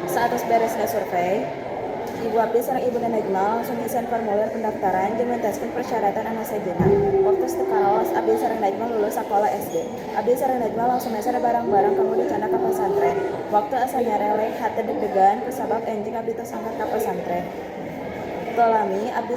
Saatos beresna survei, ibu abdi sareng ibuna Najmah langsung ngisian formulir pendaftaran jeung ngentaskeun persyaratan anu sejenna. Waktu teu karaos, abdi sareng Najmah lulus sakola SD. Abdi sareng Najmah langsung meser barang-barang kanggo dicandak ka pesantren. Waktu asa nyarelek, hate deg-degan kusabab enjing abdi tos angkat ka pesantren. Teu lami abdi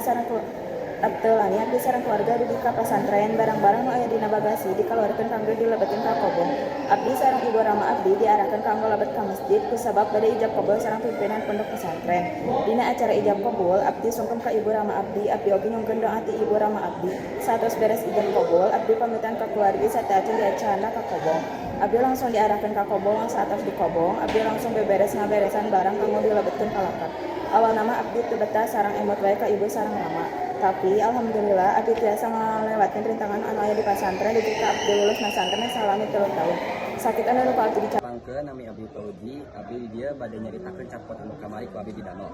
sareng keluarga dugi ka pasantren. Barang-barang nu aya dina bagasi dikaluarkeun kanggo dilebetkeun ka kobong. Abdi sareng ibu rama abdi diarahkeun kanggo lebet ka masjid kusabab bade ijab kabul sareng pimpinan pondok pesantren. Dina acara ijab kabul, abdi sungkem ka ibu rama abdi, abdi oge nyungkeun doa ti ibu rama abdi. Saatos beres ijab kabul, abdi pamitan ka keluargi sateuacan diacandak ka kobong. Abdi langsung diarahkeun ka kobong. Saatos di kobong, abdi langsung beberes ngaberesan barang kanggo dilebetkeun ka lakar. Awalna mah abdi teu betah sareng emot wae ka ibu sareng rama. Tapi alhamdulillah abdi tiasa ngalewatkeun rintangan anu aya di pasantren dugi ka abdi lulus masantren salami 3 taun. Sakitu anu ku abdi. Tepangkeun, nami abdi Fauzi, abdi di dieu bade nyaritakeun carpon anu kamari ku abdi didamel.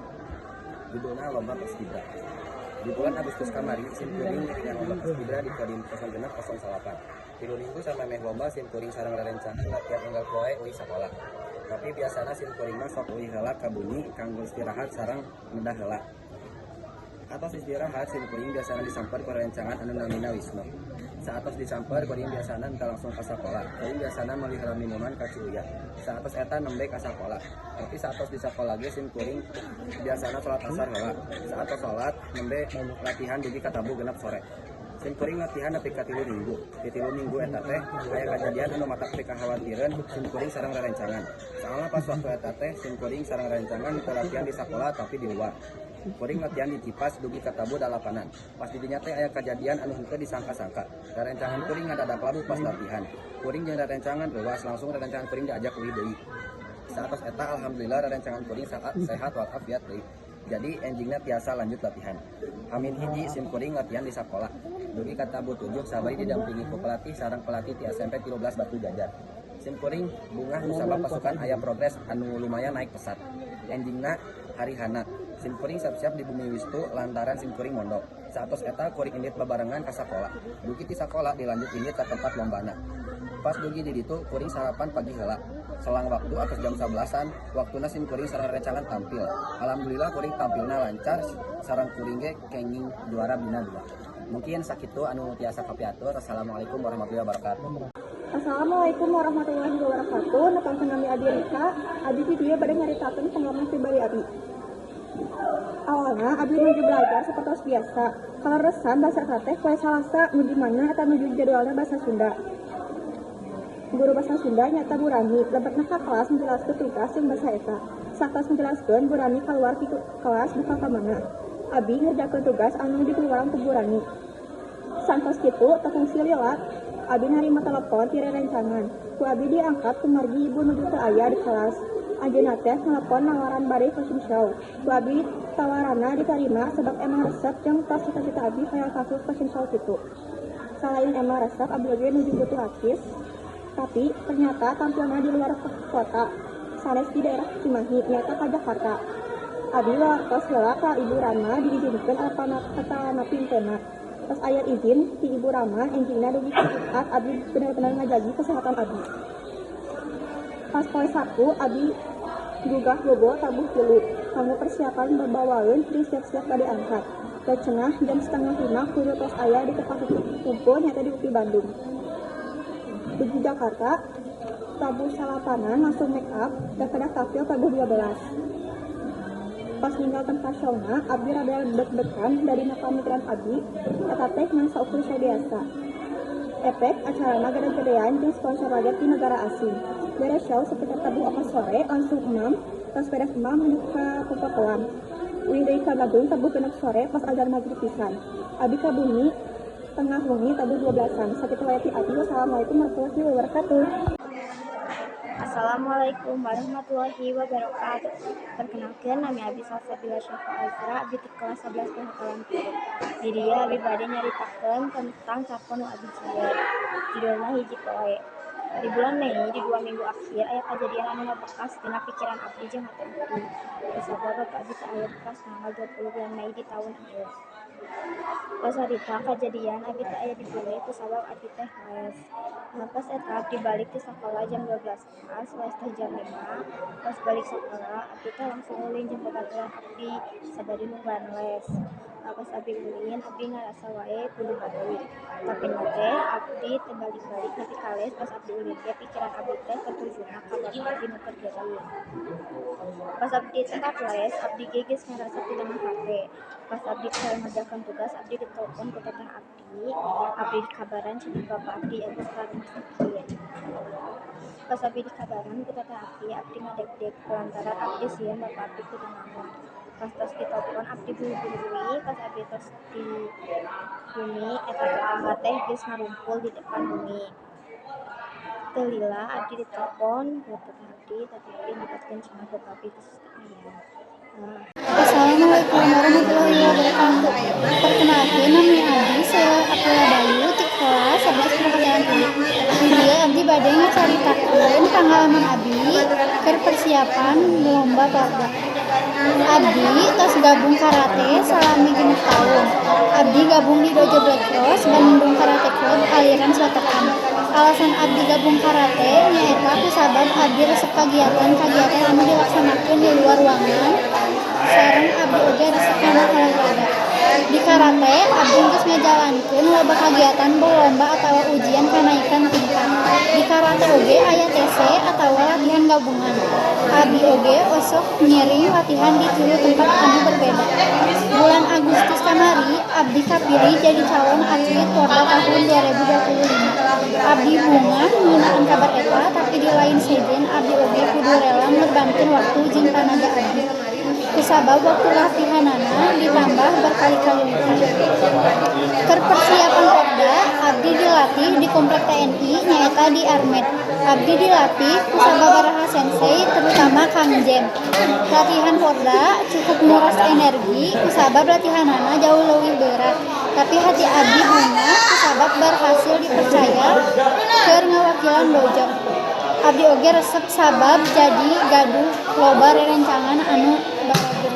Judulna Lomba Paskibra. Di bulan Agustus kamari, sim kuring yang lomba Paskibra di Kodim 0608. 3 minggu samemeh lomba, sim kuring sareng rerencangan latihan unggal poe uih sakola. Tapi biasana sim kuring mah sok uih heula ka bumi kanggo istirahat sareng ngedah heula. Atos istirahat, sim kuring biasana disamper ku rerencangan anu namina Wisnu. Saatos disamper, kuring biasana henteu langsung ka sakola. Kuring biasana meuli heula minuman ka Ciuya. Saatos eta nembe ka sakola. Tapi saatos di sakola ge sim kuring biasana salat asar heula. Saatos salat, nembe latihan dugi ka tabuh 6 sore. Sim kuring latihan nepi ka 3 minggu. Di 3 minggu eta teh aya kajadian anu matak pikakhawatireun sim kuring sareng rerencangan. Soalna pas waktu eta teh sim kuring sareng rerencangan teu latihan di sakola, tapi di luar. Kuring latihan di Cipas dugi ka tabuh 8-an. Pas di dinya teh aya kajadian anu henteu disangka-sangka. Rerencangan kuring ngadadak labuh pas latihan. Kuring jeung rerencangan reuwas, langsung rerencangan kuring diajak uih deui. Saatos eta alhamdulillah rerencangan kuring saat sehat walafiat deui. Jadi enjingna tiasa lanjut latihan. H-1 sim kuring latihan di sakola. Dugi ka tabuh 7 sabari didampingi ku pelatih sareng pelatih ti SMP 13 Batu Jajar. Sim kuring bungah kusabab pasukan aya progres anu lumayan naik pesat. Enjingna hari hana. Sim kuring siap-siap di Bumi Wistu lantaran sim kuring mondok. Saatos eta kuring indit babarengan ka sakola. Dugi ti sakola dilanjut indit ka tempat lombana. Pas dugi di ditu kuring sarapan pagi heula. Selang waktu atos jam 11-an, waktuna sim kuring sareng rerencangan tampil. Alhamdulillah kuring tampilna lancar sareng kuring ge kenging juara bina 2. Mungkin sakitu anu tiasa kapiatur. Assalamualaikum warahmatullahi wabarakatuh. Assalamualaikum warahmatullahi wabarakatuh. Nepangkeun nami Abi Rika. Abi di dieu bade nyaritakeun pengalaman pribadi abi. Awalna abdi nuju belajar sapertos biasa. Kaleresan basa eta teh poe Salasa, nu di mana eta nuju jadwalna basa Sunda. Guru basa Sunda nyaeta Bu Rani, lebetna ka kelas ngajelaskeun tugas jeung basa eta. Saatos ngajelaskeun, Bu Rani kaluar ti kelas duka ka mana. Abi ngerjakeun tugas anu dipiwarang ku Bu Rani. Saentos kitu, teu kungsi lila abi narima telepon ti rerencangan. Ku abi diangkat kumargi ibu nuju teu aya di kelas. Anjeunna teh nelepon nawaran bade fashion show. Ku abi tawaranna ditarima sabab emang resep jeung tos cita-cita abi hoyong tampil fashion show kitu. Salain emang resep, abi oge nuju butuh artis. Tapi ternyata tampilna di luar kota, sanes di daerah Cimahi, nyaeta ka Jakarta. Abi wawartos heula ka Ibu Rama diizinkeun atanapi henteu. Tos aya izin ti Ibu Rama, enjingna dugi ka Jumat abi bener-bener ngajagi kesehatan abi. Pas poe Sabtu, abi gugah bobo tabuh 3, kanggo persiapan babawaeun jeung siap-siap bade angkat. Da cenah jam 4.30 kudu tos aya di tempat kumpul nyaeta di UPI Bandung. Dugi Jakarta, tabuh 9-an langsung make up da kedah tampil tabuh 12. Pas ninggal tempat showna, abdi rada deg-degan da dina pamikiran abdi, eta teh ngan saukur show biasa. Efek acarana gede-gedean jeung sponsor lagi ti negara asing. Beres show sekitar tabuh 4 sore langsung 6, tos beres 6 menuju ka popotoan. Uih deui ka Bandung tabuh 6 sore pas azan magrib pisan. Abi ka bumi tengah wengi tabuh 12-an. Sakitu wae ti abdi. Wassalamualaikum warahmatullahi wabarakatuh. Assalamualaikum warahmatullahi wabarakatuh. Perkenalkan, nami Abi Salsabila Syafa Azra, abdi ti kelas 11 Perhotelan 3. Di dieu abi bade nyaritakeun tentang carpon nu abi jieun. Judulna Hiji Poe. Di bulan Mei, di 2 minggu akhir, aya kajadian anu ngabekas dina pikiran abdi jeung hate abdi. Kusabab bapak abdi teu aya di kelas tanggal 20 bulan Mei di taun ieu. Pas harita kajadian, abdi teu aya di bumi kusabab abdi teh les. Nah, pas eta abdi balik ti sakola jam 12 pas, les teh jam 5. Pas balik sakola, abdi teh langsung ulin jeung babaturan abdi sabari nungguan les. Nah, pas abdi ulin, abdi ngarasa wae kudu balik. Tapi na teh abdi teu balik-balik nepi ka les. Pas abdi ulin ge pikiran abdi teh tertujuna ka bapak abdi nu keur gering. Pas abdi tempat les, abdi ge geus ngarasa teu tenang hate. Pas abdi keur ngerjakeun tugas, abdi ditelepon ku teteh abdi, abdi dikabaran cenah bapak abdi geus ka rumah sakit. Pas abdi dikabaran ku teteh abdi, abdi ngadeg-deg kulantaran abdi sieun bapak abdi kudu naon. Pas tos ditelepon, abdi buru-buru uih. Pas abdi tos di bumi, eta tetangga teh geus ngarumpul di depan bumi. Teu lila abdi ditelepon ku teteh abdi, teteh abdi nyebutkeun cenah bapak abdi geus teu aya. Nah. Assalamualaikum warahmatullahi wabarakatuh. Perkenalkan, nami abdi Sheila Aprila Bayu ti kelas 11 Perhotelan 3. Di dieu abdi bade ngacaritakeun pangalaman abdi keur persiapan lomba Porda. Abdi tos gabung karate salami 6 taun. Abdi gabung di Dojo Black Rose Bandung Karate Club aliran Shotokan. Alasan abdi gabung karate nyaeta kusabab abdi resep kagiatan-kagiatan anu dilaksanakeun di luar ruangan sareng abdi oge resep kana olahraga. Di karate, abdi geus ngajalankeun loba kagiatan boh lomba atawa ujian kanaikan tingkat. Di karate oge aya TC atawa latihan gabungan. Abi oge osok ngiring latihan di tilu tempat anu berbeda. Bulan Agustus kamari, abdi kapilih jadi calon atlet Porda tahun 2025. Abdi bungah ngeunaan kabar eta, tapi di lain sejen abdi oge kudu rela ngorbankeun waktu jeung tanaga abdi. Kusabab waktu latihanana ditambah berkali-kali lipat. Keur persiapan Porda, abdi dilatih di Komplek TNI nyaeta di Armed. Abdi dilatih ku sababaraha sensei, terutama Kang Jem. Latihan Porda cukup nguras energi kusabab latihanana jauh leuwih berat. Tapi hati abdi bungah kusabab berhasil dipercaya keur ngawakilan dojo. Abdi oge resep sabab jadi gaduh loba rerencangan anu balageur.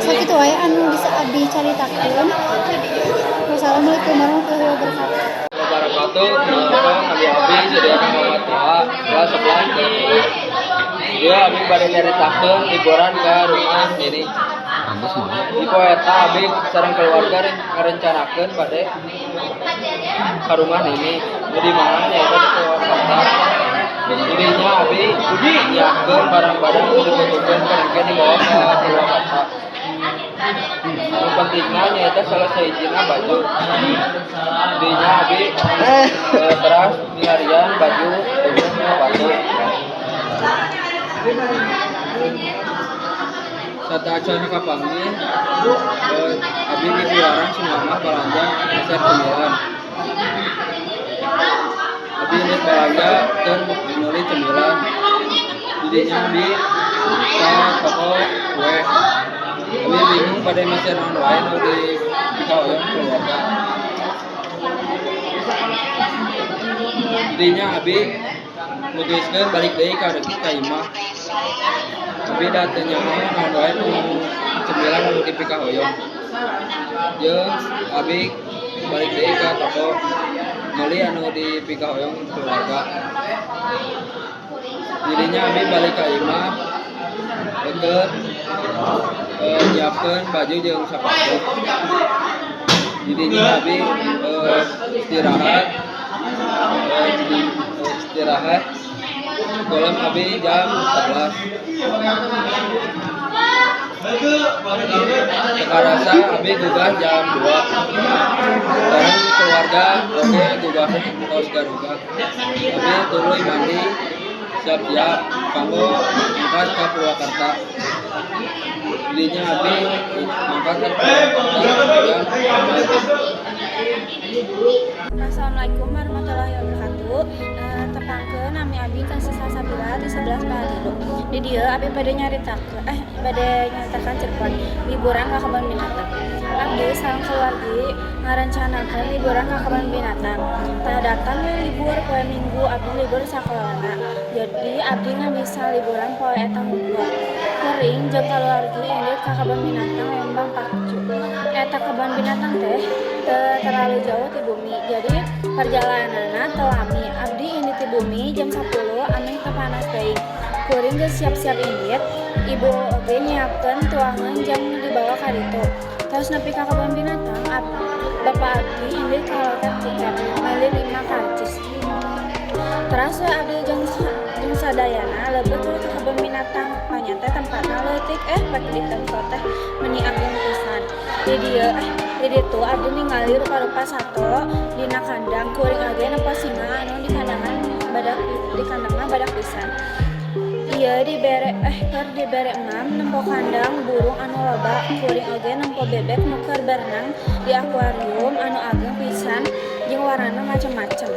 Sakitu wae anu bisa abdi caritakeun. Wassalamualaikum warahmatullahi wabarakatuh. Wabarakatuh. Kenalkan, nami Abi Sudiana Muhammad Toha, kelas 11 Dia abi bade nyaritakeun liburan ke rumah nini. Di poe eta abi sareng keluarga ngarencanakeun bade ka rumah nini. Nu di mana nyaeta di Purwakarta. Dirinya abi nyiapkeun barang-barang nu dibutuhkeun keur engke dibawa ka Purwakarta. Nu pentingna nyaeta salah sahijina baju. Dinya abi teras milarian baju jeung sepatu. Sateuacan kapanggih, abi dipiwarang si mamah balanja meser cemilan. Abi indit balanja keur meuli cemilan. Di dinya abi ka toko kue. Abi bingung bade meser naon wae nu dipikahoyong kulawarga. Di dinya abi mutuskeun balik deui ka imah. Abi da teu nyaho naon wae nu cemilan nu dipikahoyong. Jeung abi balik deui ka toko meuli anu dipikahoyong kulawarga. Di dinya abi balik ka imah keur nyiapkeun baju jeung sapatu. Di dinya abi istirahat istirahat kulem abi jam 11. Teu karasa abi gugah jam 2. Sareng keluarga oge gugah tos garugah. Abi tuluy mandi, siap-siap kanggo mangkat ka Purwakarta. Di dinya abi mangkat ka Purwakarta jam 4. Assalamualaikum warahmatullahi wabarakatuh. Tepangkeun nami abi Kasih Salsabila ti 11 PH3. Di dieu abi bade nyaritakeun bade nyaritakeun cerpen liburan ka kebon binatang. Abdi sareng keluargi ngarencanakeun liburan ka kebon binatang. Tah datang we libur poe Minggu, abdi libur sakolana. Jadi abdi ngan bisa liburan poe eta hungkul. Kuring jeung kaluargi indit ka kebon binatang Lembang Pakju. Eta kebon binatang teh teu terlalu jauh ti bumi, jadi perjalananna teu lami. Abdi indit ti bumi jam 10 ameh teu panas teuing. Kuring geus siap-siap indit, ibu oge nyiapkeun tuangan jang dibawa ka ditu. Tos nepi ka kebon binatang, bapa abdi indit ka loket tiket, meuli 5 karcis. Teras we abdi jeung sadayana lebet we ka kebon binatang. Panya teh tempatna leutik, pek ditempo teh meuni ageng pisan. Di dieu di ditu abdi ningali rupa-rupa sato dina kandang. Kuring oge nempo singa anu di kandangan badak, di kandangna badak pisan. Ieu dibere keur dibere emam nempo kandang burung anu loba. Kuring oge nempo bebek nu keur berenang di akuarium anu ageng pisan jeung warnana macem-macem.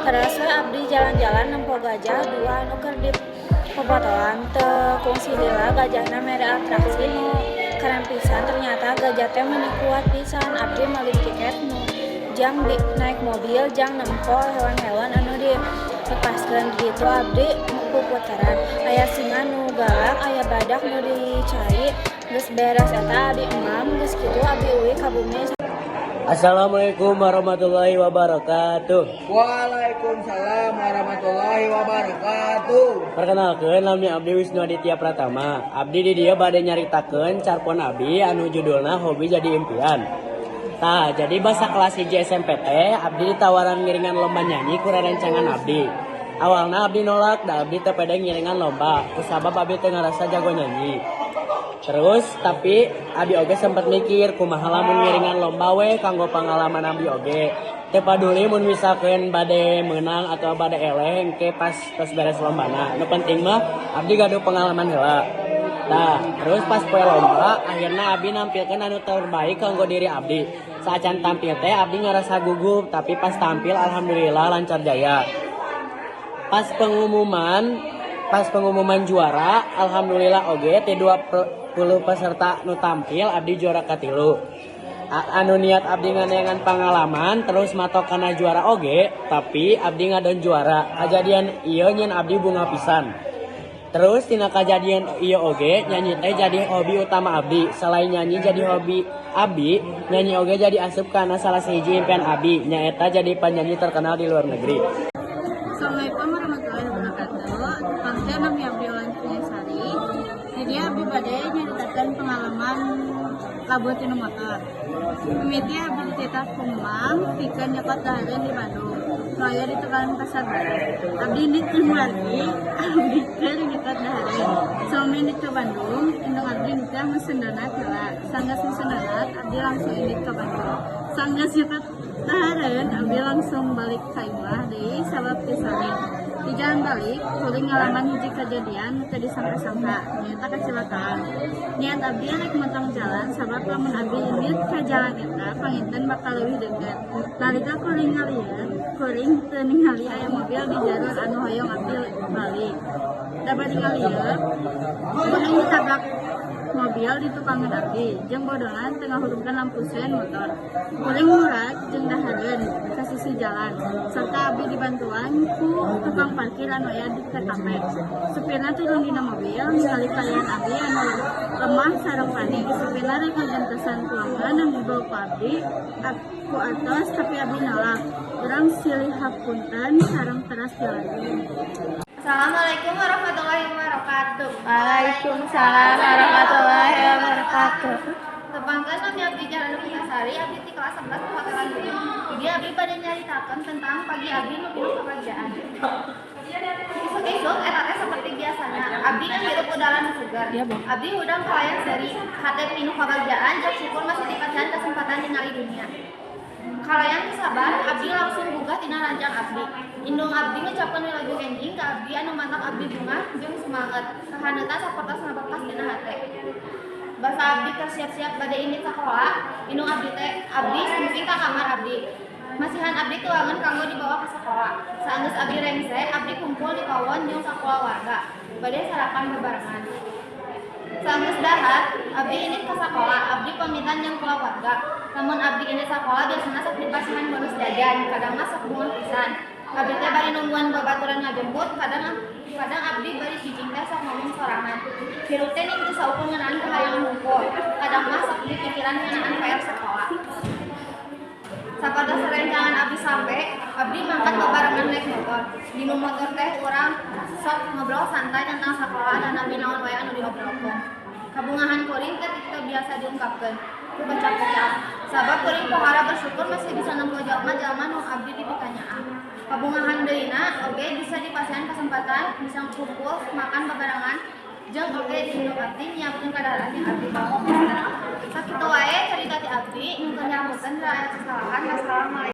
Teras we abdi jalan-jalan nempo gajah dua anu keur dipopotoan. Teu kungsi lila gajahna mere atraksi nu keren pisan. Ternyata gajah teh meuni kuat pisan. Abdi meuli tiket nu jang naik mobil jang nempo hewan-hewan anu dilepaskeun. Di ditu abdi puputaran. Aya singa nu galak, aya badak nu dicai. Geus beres eta abdi emam, geus kitu abdi uih ka bumi. Assalamualaikum warahmatullahi wabarakatuh. Waalaikumsalam warahmatullahi wabarakatuh. Perkenalkeun nami abdi Wisnu Aditya Pratama. Abdi di dieu bade nyaritakeun carpon abdi anu judulna Hobi Jadi Impian. Tah, jadi basa kelas 1 SMP teh abdi ditawaran ngiringan lomba nyanyi ku rerencangan abdi. Awalna abdi nolak da abdi teu pede ngiringan lomba kusabab abdi teu ngarasa jago nyanyi. Terus tapi abdi oge sempet mikir kumaha lamun ngiringan lomba we kanggo pangalaman abdi oge. Teu paduli mun misalkeun bade meunang atau bade eleh engke pas tos beres lombana. Nu penting mah abdi gaduh pengalaman heula. Tah, terus pas poe lomba akhirna abdi nampilkeun anu terbaik kanggo diri abdi. Saacan tampil teh abdi ngarasa gugup, tapi pas tampil alhamdulillah lancar jaya. Pas pengumuman juara, alhamdulillah oge ti 20 peserta nu tampil abdi juara katilu. Anu niat abdi nganeangan pangalaman terus matok kana juara oge, tapi abdi ngadon juara. Kajadian ieu nyen abdi bunga pisan. Terus tina kajadian ieu oge nyanyi teh jadi hobi utama abdi. Selain nyanyi jadi hobi abdi, nyanyi oge jadi asup kana salah sahiji impian abdi, nyaeta jadi penyanyi terkenal di luar negeri. Assalamualaikum warahmatullahi wabarakatuh. Tepangkeun nami abdi Olan Sari. Jadi abdi bade nyaritakeun pengalaman labuh tina motor. Mimiti abdi dititah ku Mang pikeun nyokot dahareun di Bandung. Nu aya di tukang pasar baru. Abdi indit jeung wargi, abdi keur nyokot dahareun. Salami indit ka Bandung, indung abdi nitah mesen donat heula. Sanggeus mesen donat, abdi langsung indit ka Bandung. Sanggeus nyokot dahareun, abdi langsung balik ka imah deui sabab teu sare. Di jalan balik, kuring ngalaman hiji kejadian nu teu disangka-sangka, nyaeta kecelakaan. Niat abdi rek motong jalan sabab lamun abdi indit ka jalan eta panginten bakal leuwih deukeut. Nalika kuring ngalieut, kuring teu ningali aya mobil di jalur anu hoyong abdi balik. Da bari ngalieut, kuring ditabrak mobil di tukangan abdi, jeung bodona teu ngahurungkeun lampu sen motor. Kuring murag jeung dahareun ka sisi jalan, serta abdi dibantuan ku tukang parkir anu aya di TKP. Supirna turun dina mobil, ningali kaayaan abdi anu lemah sareng panik. Supirna rek ngagentosan tuangan anu dibawa ku abdi ku artos, tapi abdi nolak. Urang silih hapunten sareng teras jalan. Assalamualaikum warahmatullahi wabarakatuh. Waalaikumsalam warahmatullahi wabarakatuh. Tepangkeun, nami abdi Jalan Sari, abdi ti kelas 11 Perhotelan Bumi. Jadi abdi bade nyaritakeun tentang pagi abdi nu pinuh kabagjaan. Isuk-isuk eta teh seperti biasanya, abdi ngirup udara nu segar. Abdi hudang kalayan seuri, hate pinuh kabagjaan jeung syukur masih dipasihan kesempatan ningali dunia. Kalayan teu sabar, abdi langsung gugah tina ranjang abdi. Indung abdi ngucapkeun wilujeng enjing ka abdi anu matak abdi bungah jeung semangat. Kahaneutan sapertos ngabekas dina hate. Basa abdi keur siap-siap bade indit sakola, indung abdi teh abdi sumping ka kamar abdi. Masihan abdi tuangan kanggo dibawa ka sakola. Saenggeus abdi rengse, abdi kumpul di pawon jeung sakulawarga. Bade sarapan bebarengan. Saenggeus dahar, abdi indit ka sakola, abdi pamitan jeung kulawarga. Lamun abdi indit sakola biasana sok dipasihan bonus jajan, kadang mah sok bungah pisan. Abdi teh bari nungguan babaturan ngajemput, kadang kadang abdi bari cicing teh sok ngomong sorangan. Hirup teh ning teu saukur ngeunaan kahayang hungkul. Kadang mah sok dipikiran ngeunaan PR sekolah. Sapatos rerencangan abdi sampe, abdi mangkat bebarengan naik motor. Dinu motor teh urang sok ngobrol santai tentang sekolah dan nabi naon wae anu diobrolkeun. Kabungahan kuring teh teu biasa diungkapkeun ku kecap-kecap. Sabab kuring pohara bersyukur masih bisa nempo jalma-jalma nu abdi dipikanyaah. Kabungahan deuna oge bisa dipasihan kesempatan bisa kumpul makan bebarengan jeung oge indung abdi nyiapkeun kadaharan yang abdi bawa. Sakitu wae carita ti abdi, nyungkeun nyamukeun aya kesalahan. Wassalamualaikum.